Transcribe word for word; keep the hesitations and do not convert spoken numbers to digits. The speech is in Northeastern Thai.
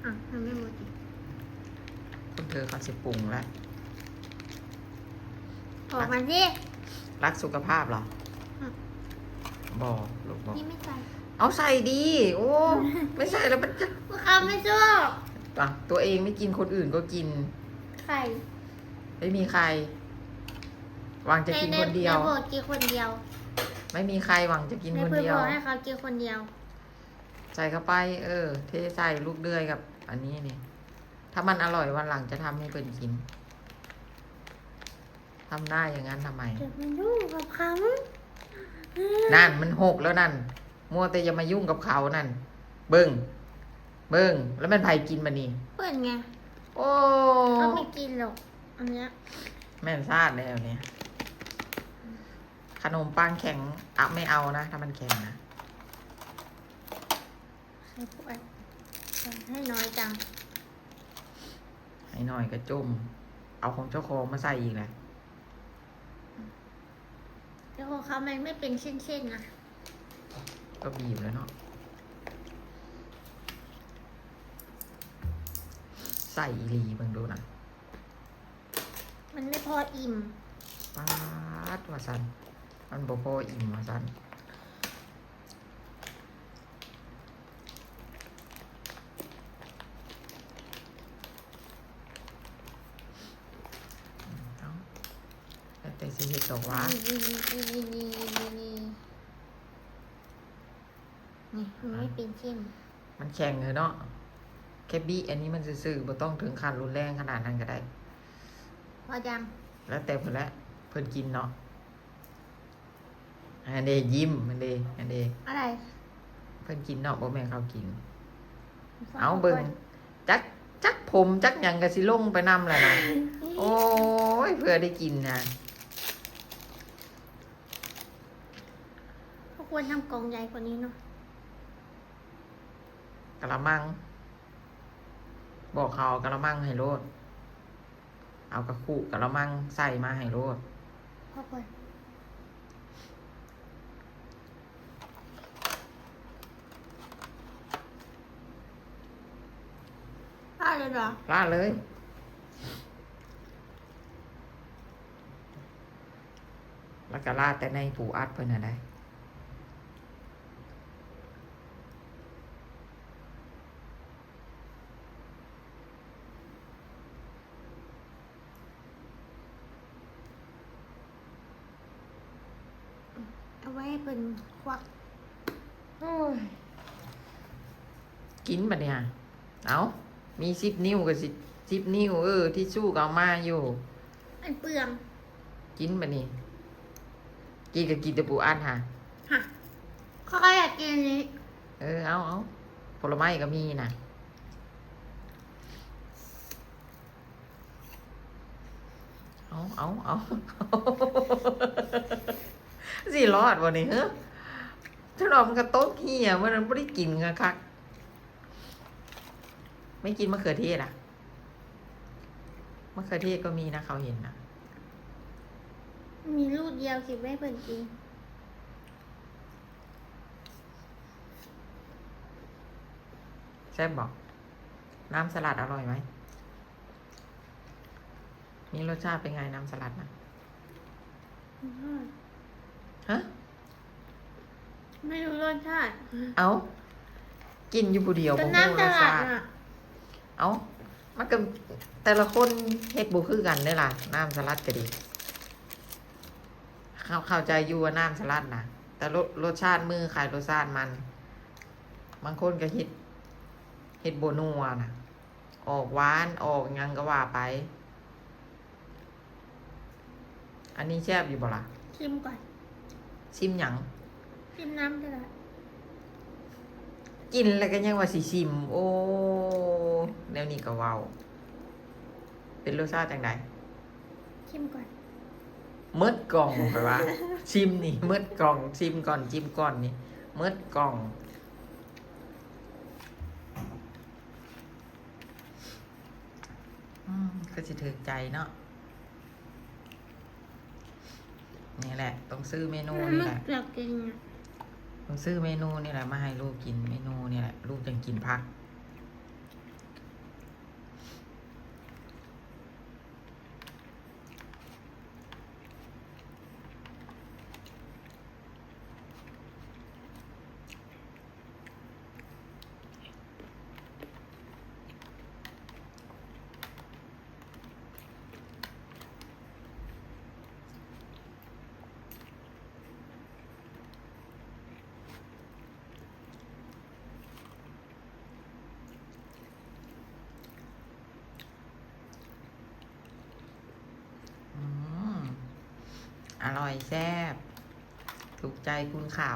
อ่ะ มันไม่หมดอีก คุณเธอเขาสิปรุงแล้ว ออกมาสิ รักสุขภาพเหรอ อืม บอกลูกบอก นี่ไม่ใส่ เอาใส่ดี โอ้ ไม่ใส่แล้วมันจะ ลูกค้าไม่ชอบ อ่ะตัวเองไม่กินคนอื่นก็กิน ไข่ ไม่มีใคร หวังจะกินคนเดียว แม่บอกกินคนเดียว ไม่มีใครหวังจะกิน แม่ คน เพื่อน เดียว บอกให้เขากินคนเดียว ใส่เข้าไป เออ เทใส่ลูกเดือยกับ อันนี้นี่ ถ้ามันอร่อยวันหลังจะทำให้เพิ่นกิน ทำหน้าอย่างนั้นทำไม เดี๋ยวมันยุ่งกับเขา นั่นมันหกแล้วนั่น มัวแต่จะมายุ่งกับเขานั่น เบิ่ง เบิ่ง แล้วแม่นไผกินบัดนี้ เพื่อนไง โอ้ เขาไม่กินหรอก อันเนี้ย แม่นซาดแล้วเนี่ย ขนมปังแข็งอ่ะไม่เอานะ ถ้ามันแข็งนะ ใส่พวกอันให้น้อยจัง ให้น้อยก็จม เอาของเจ้าของมาใส่อีกแหละ แต่ของเขามันไม่เป็นเส้นๆนะ ก็บีบแล้วเนาะ ใส่อีหลีเบิ่งดูนะ มันไม่พออิ่ม ป๊าดว่าซั่น มันบ่พออิ่มว่าซั่น เอาแล้วแต่สิเฮ็ดดอกหว่า นี่นี่นี่นี่นี่นี่นี่ นี่มันไม่เป็นเส้น มันแข็งเลยเนาะ แค่บีอันนี้มันซื่อๆบ่ต้องถึงขั้นรุนแรงขนาดนั้นก็ได้ พอยัง แล้วแต่เพิ่นละ เพิ่นกินเนาะ อันเดยิ้ม อันเด อันเด อะไร เพิ่นกินเนาะ บ่แม่นเขากิน เอาเบิ่ง จัก จักผม จักหยังก็สิลงไปนำแหละนะ โอ้ย เพื่อได้กินนะ เขาควรทำกล่องใหญ่กว่านี้เนาะ กะละมัง บอกเขาเอากะละมังให้โลด เอากะคุกะละมังใส่มาให้โลด พอก่อน พลาดเลยเหรอ ลาดเลย แล้วก็ลาดแต่ในปูอัดเพิ่นน่ะได้ เอาไว้ให้เป็นควัก โอ้ย กินบัดเนี่ย เอา มีสิบนิ้วก็สิ สิบนิ้ว เออ ทิชชู่ก็เอามาอยู่ อันเปลือง กินบัดนี้ กินก็กินแต่ปูอัดฮะ ฮะเขาก็อยากกินอันนี้ เออ เอาเอาผลไม้ก็มีนะ เอาเอาเอา สิรอดบ่นี่ เฮ้อ ถ้าเรามันก็ตกเหี่ย มันบ่ได้กินคักๆ ไม่กินมะเขือเทศอ่ะ มะเขือเทศก็มีนะ เขาเห็นนะ มีลูกเดียวสิไม่เปิดกิน แซ่บบอก น้ำสลัดอร่อยไหม มีรสชาติเป็นไงน้ำสลัดนะ ฮะ ไม่รู้รสชาติ เอา กินอยู่ผู้เดียว เป็น บ่ น้ำ ฮู้ ส รส ลัด ชาติ อ่ะ เอา มันก็แต่ละคนเฮ็ดบ่คือกันเด้อล่ะ น้ำสลัดก็ดี เข้า เข้าใจอยู่ว่าน้ำสลัดนะ แต่รส รสชาติมือใครรสชาติมัน บางคนก็เฮ็ด เฮ็ดบ่นัวนะ ออกหวาน ออกหยังก็ว่าไป อันนี้แซ่บอยู่บ่ล่ะ ชิมก่อน ซิมหยัง ชิมน้ำสลัด กินแล้วก็ยังว่าสิซิม โอ้ แนวนี้ก็เว้า เป็นรสชาติจังได ชิมก่อน เมิดกล่องไปว่า ซิมนี่เมิดกล่อง ซิมก่อน ซิมก่อนนี่ เมิดกล่อง อืม ก็สิถือใจเนาะ นี่แหละ ต้องซื้อเมนูนี่แหละ อยากกินอ่ะ ต้องซื้อเมนูนี่แหละมาให้ลูกกิน เมนูนี่แหละ ลูกยังกินผัก อร่อยแซ่บ ถูกใจคุณเขา